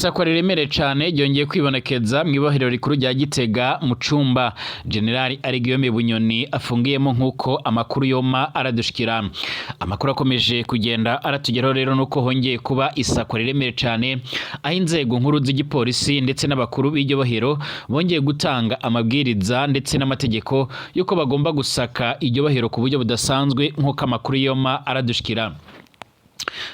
Isakwa riremere cane ryongeye kwibonekeza mw'ibohero rikuru rya Gitega mu cumba General Arigiyome Bunyoni afungiyemo, nk'uko amakuru yoma aradushikira. Amakuru akomeje kugenda aratugeraho rero nuko hongeye kuba isakwa riremere cane, aho inzego nkuru z'igipolisi ndetse n'abakuru b'iryo bohero bongeye gutanga amabwiriza ndetse n'amategeko y'uko bagomba gusaka iryo bohero ku buryo budasanzwe, nk'uko amakuru yoma aradushikira.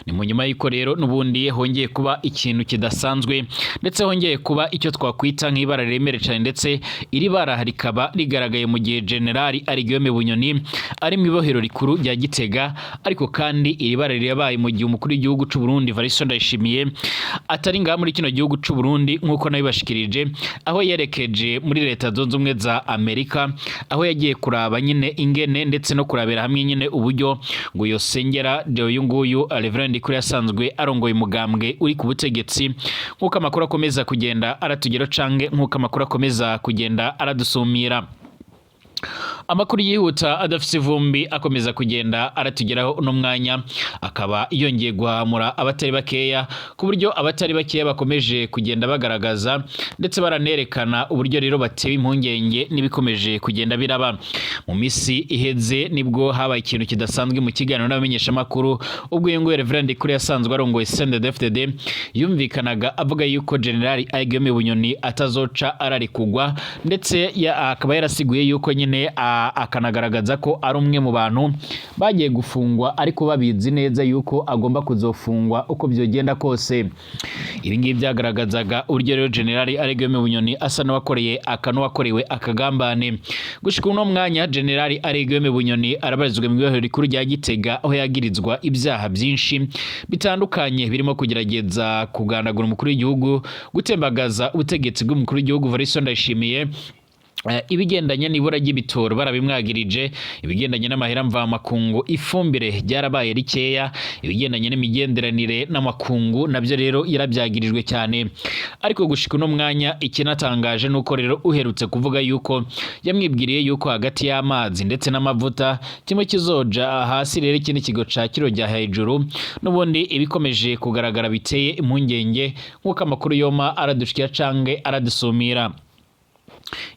Ni mu nyuma y'uko rero n'ubundi hongeye kuba ikintu kidasanzwe, ndetse hongeye kuba icyo twakwita nk'ibara riremere cyane, ndetse iri bara rikaba rigaragaye mu gihe General Arigiyome Bunyoni ari mu ibohero rikuru rya Gitega. Ariko kandi iri bara rirabaye mu gihe umukuru w'igihugu c'u Burundi Varisto Ndayishimiye atari ngaha muri kino gihugu c'u Burundi, nk'uko nabibashikirije, aho yerekeje muri Leta Zunze Ubumwe za Amerika, aho yagiye kuraba nyine ingene ndetse no kurabira hamwe nyine uburyo ngo yosengera uyu nguyu Reverend Ndikuri yasanzwe arongoye umugambwe uri ku butegetsi, nk'uko amakuru akomeza kugenda aratugeraho canke nk'uko amakuru akomeza kugenda aradusumira. Amakuru yihuta adafise ivumbi akomeza kugenda aratugeraho uno mwanya akaba yongeye guhamura abatari bakeya, ku buryo abatari bakeya bakomeje kugenda bagaragaza ndetse baranerekana uburyo rero batewe impungenge n'ibikomeje kugenda biraba. Mu misi iheze nibwo habaye ikintu kidasanzwe mu kiganiro n'abamenyeshamakuru, ubwo uyu nguyu Reverend Ndikuri yasanzwe arongoye CNDD-FDD yumvikanaga avuga yuko General Guillaume Bunyoni atazoca ararikugwa, ndetse akaba yarasiguye yuko nyine akanagaragaza ko ari umwe mu bantu bagiye gufungwa ariko babizi neza yuko agomba kuzofungwa uko byogenda kose. Ibi ngibi byagaragazaga uburyo rero General Guillaume Bunyoni asa n'uwakoreye aka n'uwakorewe akagambane. Gushika uno mwanya, General Guillaume Bunyoni arabarizwa mu ibohero rikuru rya Gitega, aho yagirizwa ibyaha byinshi bitandukanye birimo kugerageza kugandagura umukuru w'igihugu, gutembagaza ubutegetsi bw'umukuru w'igihugu Varisto Ndayishimiye, ibigendanye n'ibura ry'ibitoro barabimwagirije, ibigendanye n'amahera mvamakungu, ifumbire ryarabaye rikeya, ibigendanye n'imigenderanire n'amakungu nabyo rero yarabyagirijwe cyane. Ariko gushika uno mwanya, ikinatangaje nuko rero uherutse kuvuga yuko yamwibwiriye yuko hagati y'amazi ndetse n'amavuta kimwe kizoja hasi rero ikindi kigoca kirojya hejuru, n'ubundi ibikomeje kugaragara biteye impungenge, nk'uko amakuru yoma aradushikira canke aradusumira.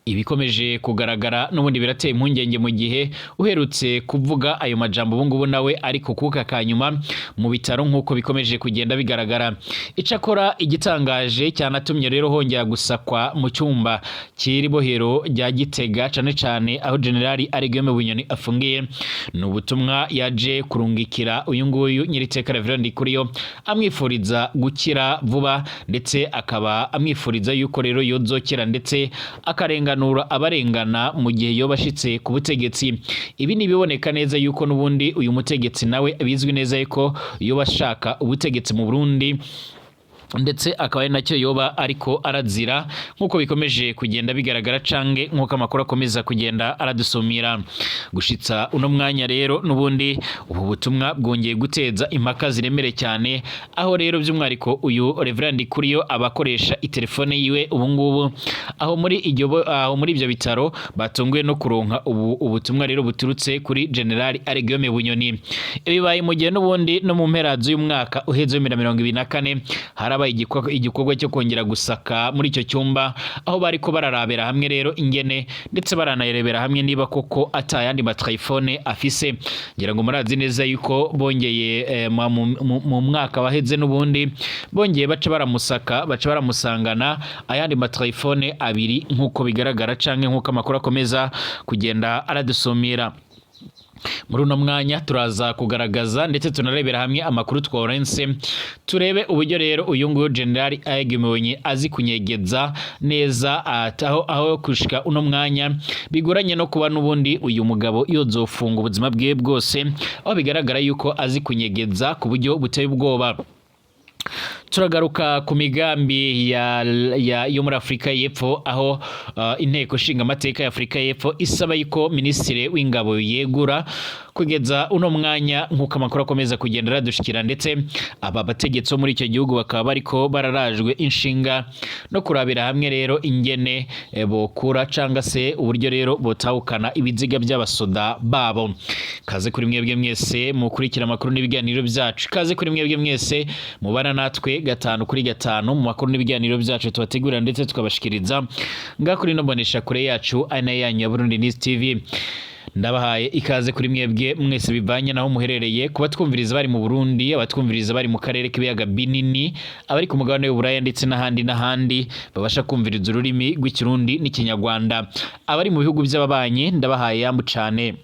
Ibikomeje kugaragara n'ubundi birateye impungenge mu gihe uherutse kuvuga ayo majambo ubu ngubu nawe ariko kuka kanyuma mu bitaro, nk'uko bikomeje kugenda bigaragara. Icakora igitangaje cyanatumye rero hongera gusakwa mu cyumba cy'iri bohero rya Gitega, cane cane aho General Guillaume Bunyoni afungiye, ni ubutumwa yaje kurungikira uyu nguyu nyiriteka Reverend Ndikuriyo, amwifuriza gukira vuba, ndetse akaba amwifuriza yuko rero yozokira ndetse akarenganura abarengana mu gihe yoba ashitse ku butegetsi. Ibi ni ibiboneka neza yuko n'ubundi uyu mutegetsi nawe bizwi neza yuko yoba ashaka ubutegetsi mu Burundi, ndetse akaba ari nacyo yoba ariko arazira, nk'uko bikomeje kugenda bigaragara canke nk'uko amakuru akomeza kugenda aradusumira. Gushitsa uno mwanya rero, n'ubundi ubu butumwa bwongeye guteza impaka ziremereye cyane, aho rero by'umwihariko uyu Reverend Ndikuriyo abakoresha itelefone yiwe ubu ngubu aho muri ibyo bitaro batunguwe no kuronka ubu ubutumwa rero buturutse kuri General Guillaume Bunyoni. Bibaye mu gihe n'ubundi no mu mpera z'uyu mwaka uheze wa 2024 harabaye igikorwa cyo kongera gusaka muri icyo cyumba, aho bariko bararabera hamwe rero ingene ndetse baranarebera hamwe niba koko atayandi matelefone afise. Ngira ngo murazi neza yuko bongeye mu mwaka waheze n'ubundi bongeye baca baramusaka, baca baramusangana ayandi matelefone abiri, nk'uko bigaragara canke nk'uko amakuru akomeza kugenda aradusumira. Muri uno mwanya turaza kugaragaza ndetse tunarebera hamwe amakuru tworense, turebe uburyo rero uyu nguyu General Guillaume azi kunyegeza neza, aho kushika uno mwanya bigoranye no kuba n'ubundi uyu mugabo yozofunga ubuzima bwiwe bwose, aho bigaragara yuko azi kunyegeza ku buryo buteye ubwoba. Turagaruka ku migambi yo muri Afurika y'Epfo, aho inteko nshingamateka ya Afurika y'Epfo isaba yuko minisitiri w'ingabo yegura kugeza uno mwanya, nk'uko amakuru akomeza kugenda aradushikira. Ndetse aba bategetsi bo muri icyo gihugu bakaba bariko bararajwe inshinga no kurabira hamwe rero ingene bokura canga se uburyo rero botahukana ibiziga by'abasoda babo. Kaze kuri mwebwe mwese mukurikira amakuru n'ibiganiro byacu, kaze kuri mwebwe mwese mubana natwe. Ikaze gatanu kuri gatanu mu makuru n'ibiganiro byacu tubategurira ndetse tukabashikiriza ngaha kuri ino mbonesha kure yacu, ari nayo yanyu ya Burundi News TV. Ndabahaye ikaze kuri mwebwe mwese bivanye naho muherereye, kuba twumviriza bari mu Burundi, abatwumviriza bari mu karere k'ibiyaga binini, abari ku mugabane w'Uburaya ndetse n'ahandi n'ahandi babasha kumviriza ururimi rw'Ikirundi n'Ikinyarwanda, abari mu bihugu by'ababanyi, ndabahaye yambu cane.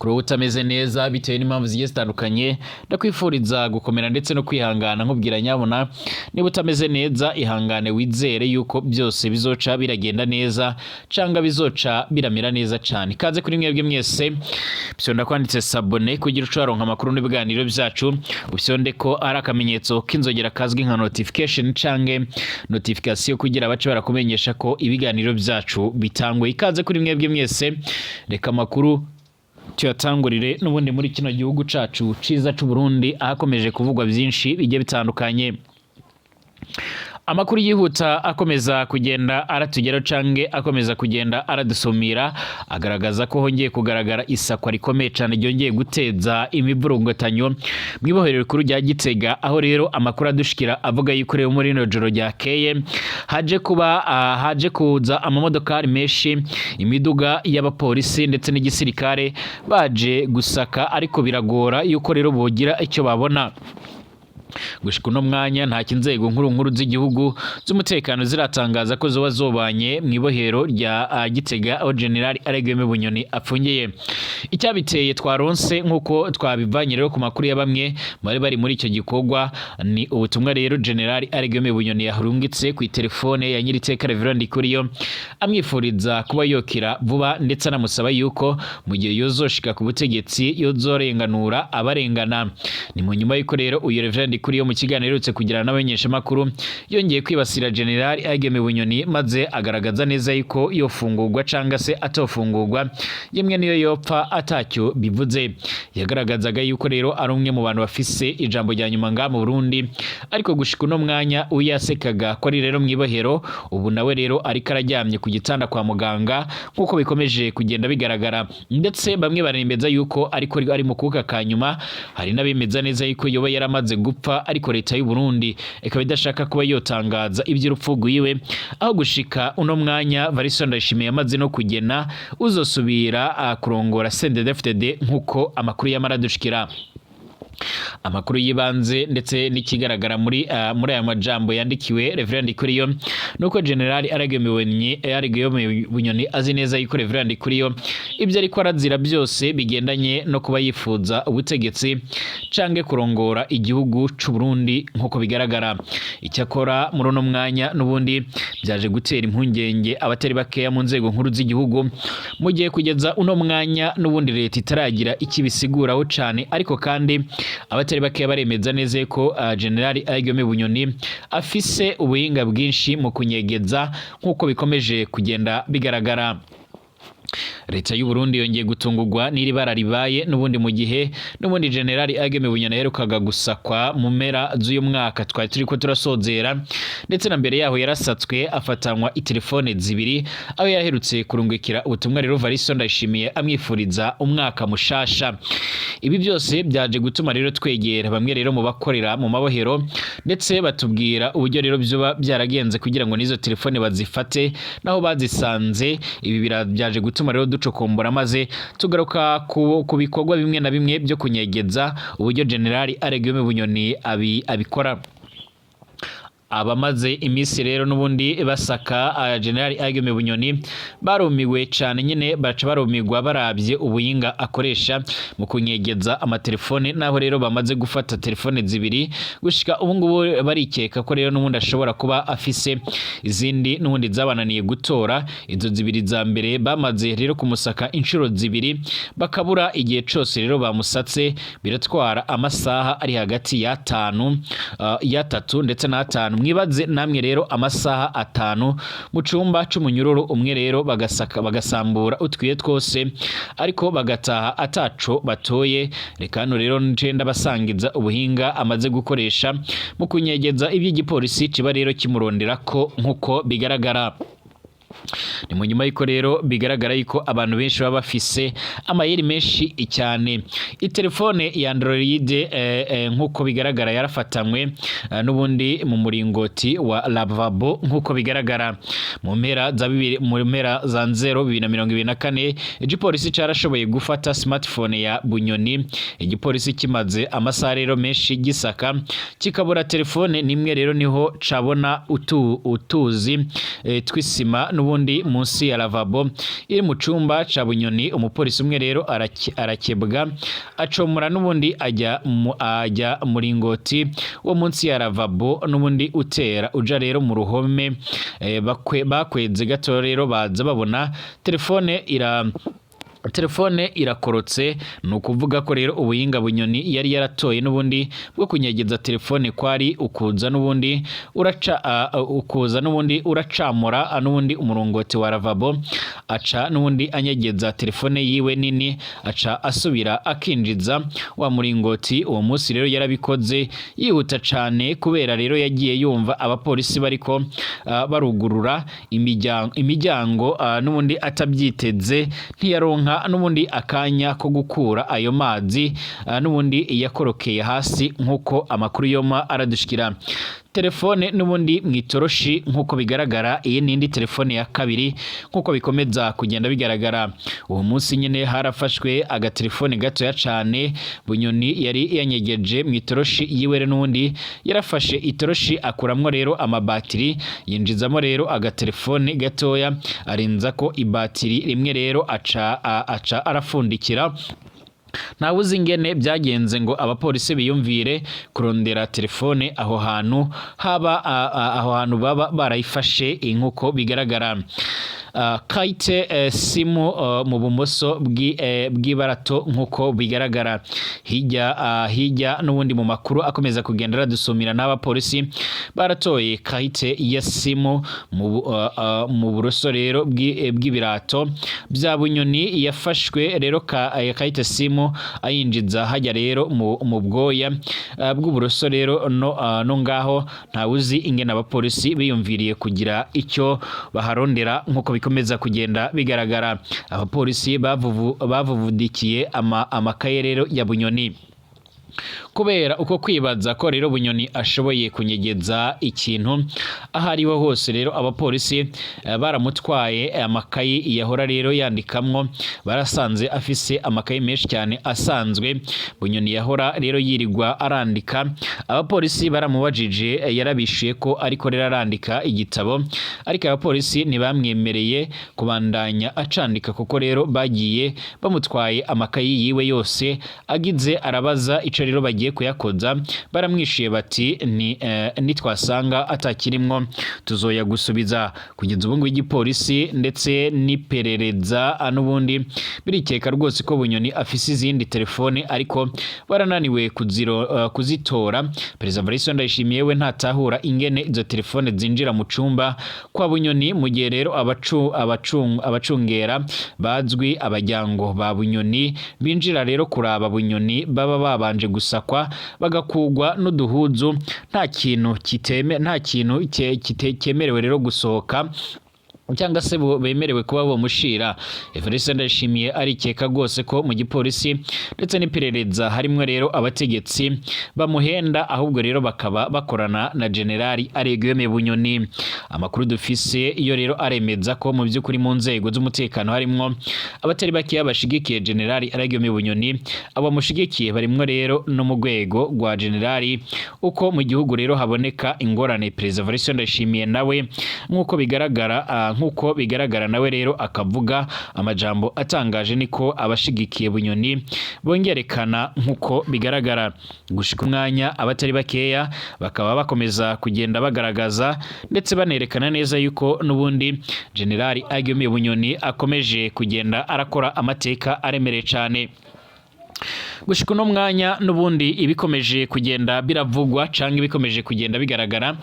Kuri wowe utameze neza bitewe n'impamvu zigiye zitandukanye, ndakwifuriza gukomera ndetse no kwihangana. Nkubwira nyabona, niba utameze neza, ihangane, wizere yuko byose bizoca biragenda neza canga bizoca biramera neza cane. Ikaze kuri mwebwe mwese. Fyonda kwanditse s'abonner kugira uce waronka amakuru n'ibiganiro byacu, ufyonde ko ari akamenyetso k'inzogera kazwi nka notification canke notification kugira bace barakumenyesha ko ibiganiro byacu bitangwe. Ikaze kuri mwebwe mwese. Reka amakuru tuyatangurire n'ubundi muri kino gihugu cacu ciza c'u Burundi, ahakomeje kuvugwa byinshi bigiye bitandukanye. Amakuru yihuta akomeza kugenda aratugeraho canke akomeza kugenda aradusumira agaragaza ko hongeye kugaragara isakwa rikomeye cane ryongeye guteza imivurungotanyo mw'ibohero rikuru rya Gitega, aho rero amakuru adushikira avuga yuko rero muri rino joro ryakeye haje kuba haje kuza amamodokari menshi, imiduga y'abapolisi ndetse n'igisirikare, baje gusaka, ariko biragora yuko rero bogira icyo babona. Gushika uno mwanya nta inzego nkuru nkuru z'igihugu z'umutekano ziratangaza ko zoba zobanye mu ibohero rya Gitega aho General Alain Bunyoni apfungiye. Icyabiteye twaronse, nk'uko twabivanye rero ku makuru ya bamwe bari bari muri icyo gikorwa, ni ubutumwa rero General Alain Bunyoni yarungitse ku telefone ya nyiriteka Reverend Ndikuriyo, amwifuriza kuba yokira vuba, ndetse anamusaba yuko mu gihe yozoshika ku butegetsi yozorenganura abarengana. Ni mu nyuma y'uko rero uyu Reverend Ndikuriyo mu kiganiro aherutse kugirana n'abamenyeshamakuru yongeye kwibasira General Alain Bunyoni, maze agaragaza neza yuko yofungurwa canga se atofungurwa, yemwe niyo yopfa atacyo bivuze. Yagaragazaga yuko rero ari umwe mu bantu bafise ijambo rya nyuma ngaha mu Burundi, ariko gushika uno mwanya uyasekaga ko ari rero mw'ibohero, ubu nawe rero ariko araryamye ku gitanda kwa muganga, nk'uko bikomeje kugenda bigaragara. Ndetse bamwe baremeza yuko ariko ari mu kuka ka nyuma, hari n'abemeza neza yuko yoba yaramaze gupfa, ariko leta y'u Burundi ikaba idashaka kuba yotangaza iby'urupfu rwiwe, aho gushika uno mwanya Varisto Ndayishimiye yamaze no kugena uzosubira kurongora CNDD-FDD, nk'uko amakuru yamara dushikira. Amakuru y'ibanze ndetse n'ikigaragara muri aya majambo yandikiwe Reverend Ndikuriyo nuko General Alain Bunyoni azi neza yuko Reverend Ndikuriyo ibyo ariko arazira byose bigendanye no kuba yifuza ubutegetsi canke kurongora igihugu c'u Burundi, nk'uko bigaragara. Icyakora muri uno mwanya n'ubundi byaje gutera impungenge abatari bakeya mu nzego nkuru z'igihugu, mu gihe kugeza uno mwanya n'ubundi leta itaragira ikibisiguraho cane. Ariko kandi abatari bakeya baremeza neza ko General Alain Bunyoni afise ubuhinga bwinshi mu kunyegeza, nk'uko bikomeje kugenda bigaragara. Leta y'u Burundi yongeye gutungurwa n'iri bara ribaye n'ubundi mu gihe n'ubundi General Ageme Bunyoni yaherukaga gusakwa mu mpera z'uyu mwaka twari turiko turasozera, ndetse na mbere yaho yarasatswe afatanywa itelefone zibiri, aho yaherutse kurungikira ubutumwa rero Varisto Ndayishimiye amwifuriza umwaka mushasha. Ibi byose byaje gutuma rero twegera bamwe rero mu bakorera mu mabohero, ndetse batubwira uburyo rero byoba byaragenze kugira ngo n'izo telefone bazifate naho bazisanze. Ibi byaje gutuma rero ducokombora, maze tugaruka ku bikorwa bimwe na bimwe byo kunyegeza, uburyo General Alain Bunyoni abikora. Abamaze iminsi rero n'ubundi basaka General Ageme Bunyoni barumiwe cane nyine, baca barumigwa baravye ubuhinga akoresha mu kunyegeza amatelefone, naho rero bamaze gufata telefone zibiri. Gushika ubu ngubu barikeka ko rero n'ubundi ashobora kuba afise izindi n'ubundi zabananiye gutora izo zibiri za mbere. Bamaze rero kumusaka inshuro zibiri bakabura. Igihe cose rero bamusatse biratwara amasaha ari hagati y'atanu, y'atatu ndetse n'atanu. Mwibaze namwe rero amasaha 5 mu cumba c'umunyururu umwe, rero bagasaka bagasambura utwiye twose, ariko bagataha ataco batoye. Reka hano rero nce ndabasangiza ubuhinga amaze gukoresha mu kunyegeza iby'igipolisi kiba rero kimurondera ko, nk'uko bigaragara. Ni mu nyuma y'uko rero bigaragara yuko abantu benshi baba bafise amayeri menshi cyane. Itelefone ya Android nk'uko bigaragara yarafatanywe n'ubundi mu muringoti wa lavabo. Nk'uko bigaragara, mu mpera za bibiri, mu mpera za 0 2024, igipolisi carashoboye gufata smartphone ya Bunyoni. Igipolisi kimaze amasaha rero menshi gisaka kikabura telefone nimwe rero, niho cabona utuzi tw'isima n'ubundi munsi ya lavabo iri mu cumba ca Bunyoni. Umupolisi umwe rero arakebwa acomora n'ubundi ajya muringoti wo munsi ya lavabo n'ubundi utera uja rero mu ruhome. Bakweze gato rero baza babona telefone irakorotse. Ni ukuvuga ko rero ubuhinga Bunyoni yari yaratoye n'ubundi bwo kunyegeza telefone kwari ukuza n'ubundi uracamura n'ubundi umurongoti wa lavabo, aca n'ubundi anyegeza telefone yiwe nini, aca asubira akinjiza wa muringoti. Uwo munsi rero yarabikoze yihuta cane, kubera rero yagiye yumva abapolisi bariko barugurura imiryango n'ubundi atabyiteze, ntiyaronka n'ubundi akanya ko gukura ayo mazi n'ubundi yakorokeye hasi. Nk'uko amakuru yoma aradushikira, telefone n'ubundi mu itoroshi. Nk'uko bigaragara, iyi ni indi telefone ya kabiri. Nk'uko bikomeza kugenda bigaragara, uwo munsi nyine harafashwe agatelefone gatoya cane Bunyoni yari yanyegeje mu itoroshi yiwe. Rero n'ubundi yarafashe itoroshi, akuramwo rero amabatiri, yinjizamo rero agatelefone gatoya, arenza ko ibatiri rimwe rero, aca arafundikira. Ntawe uzi ingene byagenze ngo abapolisi biyumvire kurondera telefone aho hantu haba aho hantu baba barayifashe. Nk'uko bigaragara, carte SIM mu bumoso bw'ibarato. Nk'uko bigaragara hirya n'ubundi mu makuru akomeza kugenda aradusumira, n'abapolisi baratoye carte ya SIM mu buroso rero bw'ibirato bya Bunyoni. Yafashwe rero carte SIM ayinjiza hajya rero mu bwoya bw'uburoso rero no ngaho. Ntawuzi ingene abapolisi biyumviriye kugira icyo baharondera. Nk'uko bikomeza kugenda bigaragara, abapolisi bavuvudikiye amakaye rero ya Bunyoni. Kubera uko kwibaza ko rero Bunyoni ashoboye kunyegeza ikintu aho ariho hose rero, abapolisi baramutwaye amakayi yahora rero yandikamwo. Barasanze afise amakayi menshi cyane asanzwe Bunyoni yahora rero yirirwa arandika. Abapolisi baramubajije, yarabishuye ko ariko rero arandika igitabo, ariko abapolisi ntibamwemereye kubandanya acandika, kuko rero bagiye bamutwaye amakayi yiwe yose. Agize arabaza ico rero bagiye kuyakoza, baramwishuye bati: ni nitwasanga atakirimwo tuzoyagusubiza. Kugeza ubu ngubu igipolisi ndetse n'iperereza n'ubundi birikeka rwose ko Bunyoni afise izindi telefone, ariko barananiwe kuzitora. Perezida Evariste Ndayishimiye we ntatahura ingene izo telefone zinjira mu cumba kwa Bunyoni, mu gihe rero abacungera bazwi abajyango ba Bunyoni binjira rero kuraba Bunyoni baba babanje gusakwa, bagakugwa n'uduhuzu. Nta kintu cyemerewe rero gusohoka cyangwa se bemerewe kuba bomushira. Evariste Ndayishimiye arikeka rwose ko mu gipolisi ndetse n'iperereza harimwo rero abategetsi bamuhenda, ahubwo rero bakaba bakorana na Generali Aregiyome Bunyoni. Amakuru dufise iyo rero aremeza ko mu by'ukuri mu nzego z'umutekano harimwo abatari bakeya bashigikiye Generali Aregiyome Bunyoni. Abo bamushigikiye barimwo rero no mu rwego rwa Generali. Uko mu gihugu rero haboneka ingorane, Perezida Evariste Ndayishimiye nawe nk'uko bigaragara nawe rero akavuga amajambo atangaje, niko abashigikiye Bunyoni bongerekana. Nk'uko bigaragara gushika umwanya, abatari bakeya bakaba bakomeza kugenda bagaragaza ndetse banerekana neza yuko n'ubundi Generali Aguillaume Bunyoni akomeje kugenda arakora amateka aremereye cane. Gushika uno mwanya n'ubundi ibikomeje kugenda biravugwa canke ibikomeje kugenda bigaragara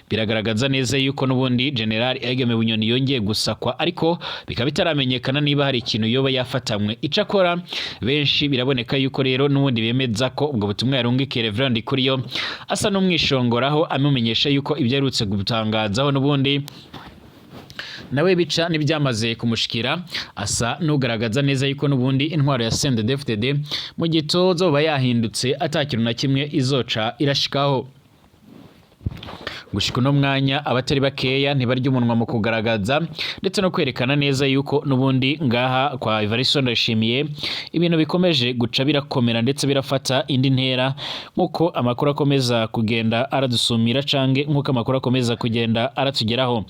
biragaragaza neza yuko n'ubundi General Aguillaume Bunyoni yongeye gusakwa, ariko bikaba bitaramenyekana niba hari ikintu yoba yafatanywe. Icakora benshi biraboneka yuko rero n'ubundi bemeza ko ubwo butumwa yarungikiye Reverend Kuriyo asa n'umwishongoraho, amumenyesha yuko ibyo aherutse gutangazaho n'ubundi Nawe bica n'ibyamaze kumushikira, asa n'ugaragaza neza yuko n'ubundi intwaro ya CNDD-FDD mu gitozoba yahindutse, atakintu na kimwe izoca irashikaho. Gushika uno mwanya, abatari bakeya ntibarya umunwa mu kugaragaza ndetse no kwerekana neza yuko n'ubundi ngaha kwa Evariste Ndayishimiye ibintu bikomeje guca birakomera, ndetse birafata indi ntera, nk'uko amakuru akomeza kugenda aradusumira, cange nk'uko amakuru akomeza kugenda aratugeraho.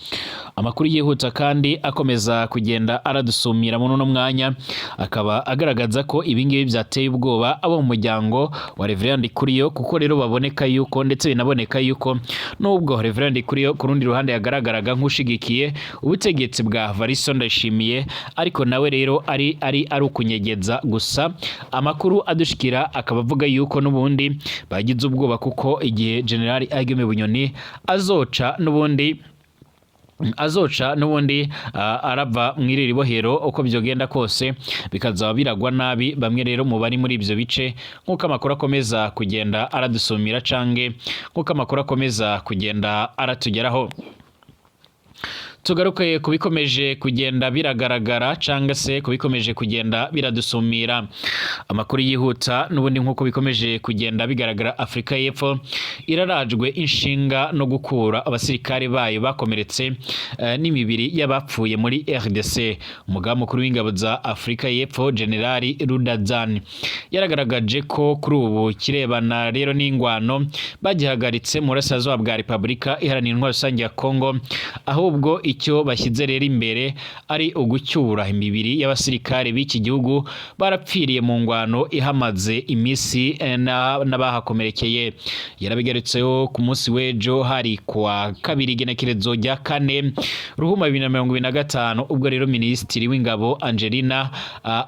Amakuru yihuta kandi akomeza kugenda aradusumira muri uno mwanya akaba agaragaza ko ibingibi byateye ubwoba abo mu muryango wa Reverend Kuriyo, kuko rero baboneka yuko, ndetse binaboneka yuko nubwo Reverend Kuriyo ku rundi ruhande yagaragaraga nk'ushigikiye ubutegetsi bwa Variso Ndayishimiye, ariko nawe rero ari ukunyegeza gusa. Amakuru adushikira akaba avuga yuko n'ubundi bagize ubwoba, kuko igihe General Agime Bunyoni azoca n'ubundi arava mw'iri ribohero, uko byogenda kose bikazaba biragwa nabi bamwe rero mu bari muri ibyo bice, nk'uko amakuru akomeza kugenda aradusumira, cange nk'uko amakuru akomeza kugenda aratugeraho. Tugaruke ku bikomeje kugenda biragaragara, cyangwa se ku bikomeje kugenda biradusumira. Amakuru yihuta n'ubundi, nk'uko bikomeje kugenda bigaragara, Afurika y'Epfo irarajwe inshinga no gukura abasirikare bayo bakomeretse n'imibiri y'abapfuye muri RDC. Umugaba mukuru w'ingabo za Afurika y'Epfo, Generali Rudazan, yaragaragaje ko kuri ubu kirebana rero n'ingwano bagihagaritse mu burasirazuba bwa Repubulika Iharanira Intwaro Rusange ya Kongo, ahubwo icyo bashyize rero imbere ari ugucyura imibiri y'abasirikare b'iki gihugu barapfiriye mu ngwano ihamaze iminsi n'abahakomerekeye. Yarabigarutseho ku munsi w'ejo, hari kuwa kabiri, igenekerezo rya 4 Ruhuma 2025, ubwo rero Minisitiri w'Ingabo Angelina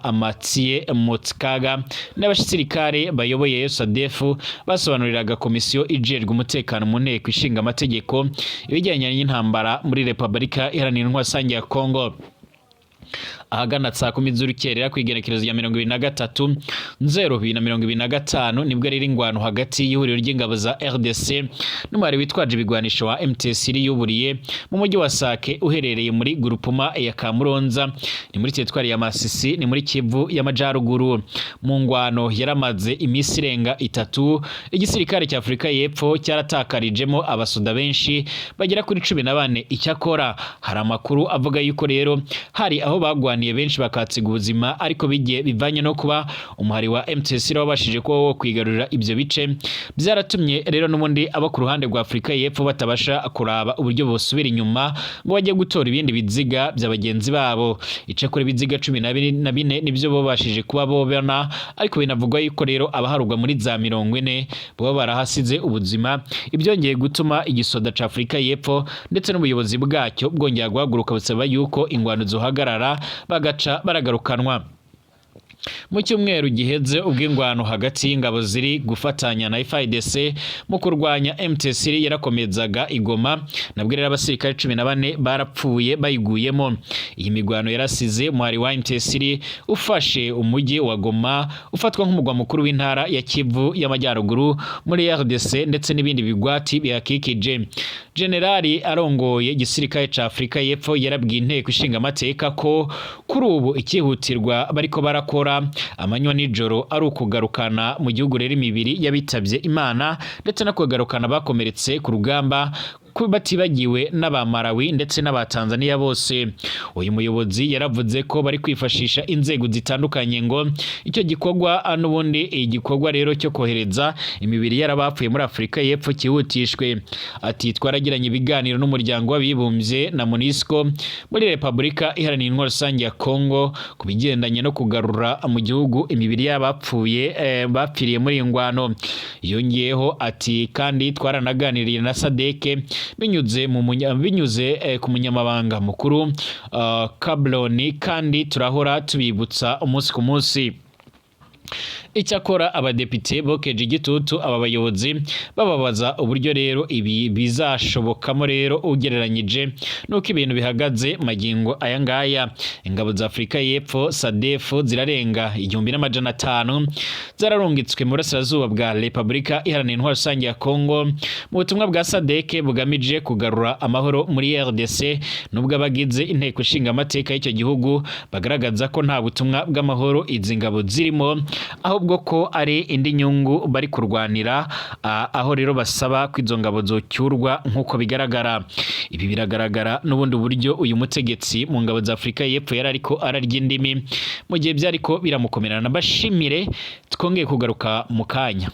Amatsie Motshekga n'abasirikare bayoboye SADF basobanuriraga komisiyo ijejwe umutekano mu nteko ishinga amategeko ibijyanye n'intambara muri Repubulika Iharanira Intwaro Rusange ya Kongo. Ahagana saa 10 z'urukerera ku igenekerezo rya 23/0 2025, nibwo rero ingwano hagati y'ihuriro ry'ingabo za RDC n'umubare witwaje ibigwanisho wa MTC yuburiye mu mujyi wa Sake uherereye muri Gurupuma ya Kamuronza, ni muri teritwari ya Masisi, ni muri Kivu y'Amajaruguru. Mu ngwano yaramaze iminsi irenga 3, igisirikare cya Afurika y'Epfo cyaratakarijemo abasoda benshi bagera kuri 14. Icyakora hari amakuru avuga yuko rero hari aho bagwaniye benshi bakatsiga ubuzima, ariko bigiye bivanye no kuba umuhari wa MTC wabashije kuba wo kwigarurira ibyo bice, byaratumye rero n'ubundi abo ku ruhande rwa Afurika y'Epfo batabasha kuraba uburyo bosubira inyuma ngo bajye gutora ibindi biziga bya bagenzi babo. Icakora ibiziga 14 nibyo babashije kuba bobona, ariko binavugwa yuko rero abaharugwa muri za 40 baba barahasize ubuzima. Ibyongeye gutuma igisoda ca Afurika y'Epfo ndetse n'ubuyobozi bwacyo bwongera guhaguruka busaba yuko ingwano zohagarara, bagaca baragarukanwa. Mu cyumweru giheze, ubwo ingwano hagati y'ingabo ziri gufatanya na FARDC mu kurwanya MTC yarakomezaga igoma, nabwo rero abasirikare 14 barapfuye bayiguyemo. Iyi migwano yarasize umuhari wa MTC ufashe umujyi wa Goma ufatwa nk'umugwa mukuru w'intara ya Kivu y'Amajyaruguru muri RDC ndetse n'ibindi bigwati bihakikije. Generali arongoye igisirikare ca Afurika y'Epfo yarabwiye inteko ishinga amateka ko kuri ubu ikihutirwa bariko barakora amanywa n'ijoro ari ukugarukana mu gihugu rero imibiri y'abitabye Imana, ndetse no kugarukana bakomeretse ku rugamba, batibagiwe n'aba Malawi ndetse n'aba Tanzania bose. Uyu muyobozi yaravuze ko bari kwifashisha inzego zitandukanye ngo icyo gikorwa, n'ubundi igikorwa rero cyo kohereza imibiri y'abapfuye muri Afurika y'Epfo cyihutishwe. Ati: "Twaragiranye ibiganiro n'Umuryango w'Abibumbye na MONUSCO muri Repubulika Iharanira Intwaro Rusange ya Kongo ku bigendanye no kugarura mu gihugu imibiri y'abapfuye bapfiriye muri iyi ngwano." Yongeyeho ati: "Kandi twaranaganiriye na SADC binyuze ku munyamabanga mukuru Cabloni, kandi turahora tubibutsa umunsi ku munsi." Icyakora abadepite bokeje igitutu aba bayobozi, bababaza uburyo rero ibi bizashobokamo rero ugereranyije nuko ibintu bihagaze magingo aya ngaya. Ingabo za Afurika y'Epfo SADF zirarenga 1500 zararungitswe mu burasirazuba bwa Repubulika Iharanira Intwaro Rusange ya Kongo mu butumwa bwa SADC bugamije kugarura amahoro muri RDC, nubwo abagize inteko ishinga amateka y'icyo gihugu bagaragaza ko nta butumwa bw'amahoro izi ngabo zirimo, ahubwo ko ari indi nyungu bari kurwanira, aho rero basaba ko izo ngabo zocyurwa nk'uko bigaragara. Ibi biragaragara n'ubundi buryo uyu mutegetsi mu ngabo za Afurika y'Epfo yari ariko ararya indimi mu gihe byariko biramukomerana. Bashimire, twongeye kugaruka mu kanya.